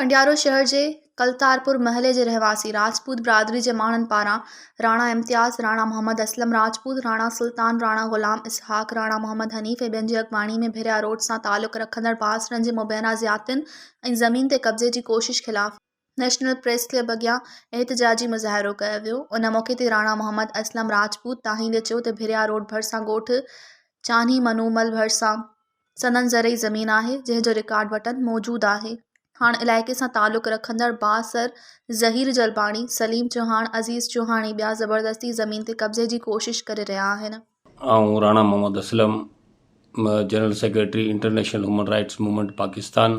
ڪنڊيارو شهر جي ڪلتارپور محلي جي رهواسي راجپوت برادري جي ماڻهن پاران راڻا امتياز، راڻا محمد اسلم راجپوت، راڻا سلطان، راڻا غلام اسحاق، راڻا محمد حنيف ۽ ٻين جي اڳواڻي ۾ ڀريا روڊ سان تعلق رکندڙ بااثرن جي مبينا زيادتين ۽ زمين تي قبضي جي ڪوشش خلاف نيشنل پريس ڪلب اڳيان احتجاجي مظاهرو ڪيو ويو. ان موقعي تي راڻا محمد اسلم راجپوت دانهيندي چيو ته ڀريا روڊ ڀرسان ڳوٺ چانهي منومل ڀرسان سندن زرعي زمين آهي، جنهن جو رڪارڊ وٽن موجود آهي. هاڻ علائقي سان تعلق رکندڙ بااثر ظهير جلباڻي، سليم چوهاڻ، عزيز چوهاڻ ۽ ٻيا زبردستي زمين تي قبضي جي ڪوشش ڪري رهيا آهن. آئون Rana Muhammad Aslam, general secretary international human rights movement Pakistan,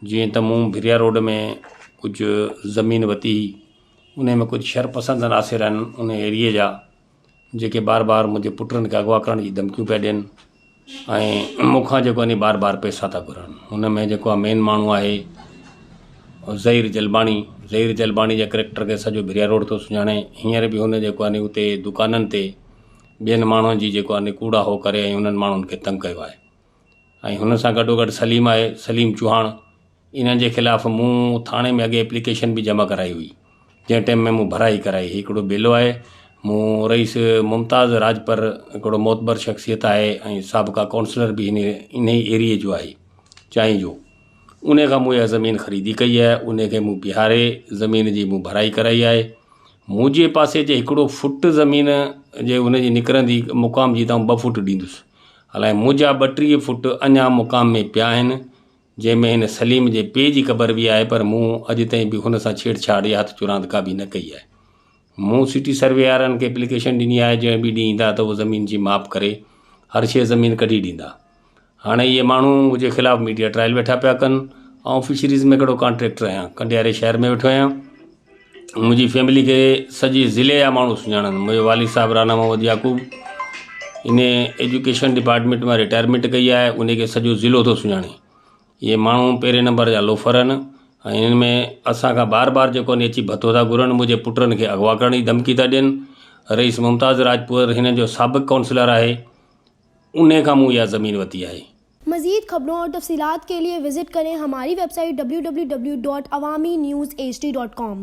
جيئن ته مون ڀريا روڊ ۾ ڪجهه زمين ورتي هئي، انهي ۾ ڪجهه شرپسند عناصر آهن ان ايريي جا، جيڪي بار بار منهنجي پٽن کي اغوا ڪرڻ جي ڌمڪيون پيا ڏين ۽ مون کان جيڪو آهي بار بار پئسا ٿا گهرن ان ۾ جيڪو آهي مين ماڻهو آهي ظهير جلباڻي ظهير جلباڻي جي ڪريڪٽر کي سڄو ڀريا روڊ ٿو سڃاڻي هينئر به هن جيڪو آهي اتي دڪانن تي ٻين ماڻهن جي جيڪو آهي ڪوڙا هو ڪري ۽ انهن ماڻهن کي تنگ ڪيو آهي ۽ هن سان گڏو گڏ سليم آهي سليم چوهاڻ انهن جي خلاف مون ٿاڻي ۾ اڳي ايپليڪيشن به جمع ڪرائي هئي جنهن ٽيم ۾ مون ڀرائي ڪرائي هي هڪڙو ٻيلو آهي مون رئيس ممتاز راڄپر هڪڙو معتبر شخصيت آهي ۽ سابقه ڪائونسلر به هن انهي ايريي جو آهي چانهه جو انهي کان مون اها زمين خريدي ڪئي آهي انهي کي مون بيهاري زمين جي مون ڀرائي ڪرائي آهي منهنجي پاسي جي هڪڙو فٽ زمين جي ان جي نڪرندي مقام جي ته آئون ٻه فٽ ڏيندس الائي منهنجا 32 فٽ اڃا مقام ۾ پيا آهن جنهن ۾ هن سليم جي پيء جي قبر به آهي پر مون اڄ تائين به هن سان ڇيڙ ڇاڙ يا هٿ چراند ڪا به نه ڪئي آهي. مون سٽي سروي وارن کي اپليڪيشن ڏني آهي جنهن به ڏينهن ايندا ته اهو زمين جي ماپ ڪري هر شيء زمين ڪڍي ڏيندا. هاڻي اهي ماڻهو منهنجي خلاف ميڊيا ٽرائل ويٺا پيا ڪن. آئون فشريز ۾ هڪڙو ڪانٽريڪٽر آهيان. ڪنڊياري شهر ۾ ويٺو آهيان. منهنجي فيملي کي سڄي ضلعي جا ماڻهو سڃاڻن منهنجو والد صاحب رانا محمد يعقوب ان ايجوڪيشن ڊپارٽمينٽ مان رٽائرمينٽ ڪئي آهي ان کي سڄو ضلعو ٿو سڃاڻي اهي ماڻهو پهرين نمبر جا لوفر آهن ۽ انهن ۾ اسان کان بار بار جيڪو اچي ڀتو ٿا گهرن منهنجي پٽن کي اغوا ڪرڻ جي ڌمڪي ٿا ڏين رئيس ممتاز راجپوت هنن جو سابق ڪائونسلر آهي ان کان مون اها زمين ورتي آهي. مزيد خبرون اور تفصيلات کے لئے وزٽ ڪرين ھماري web site www.awamiNewsHD.com.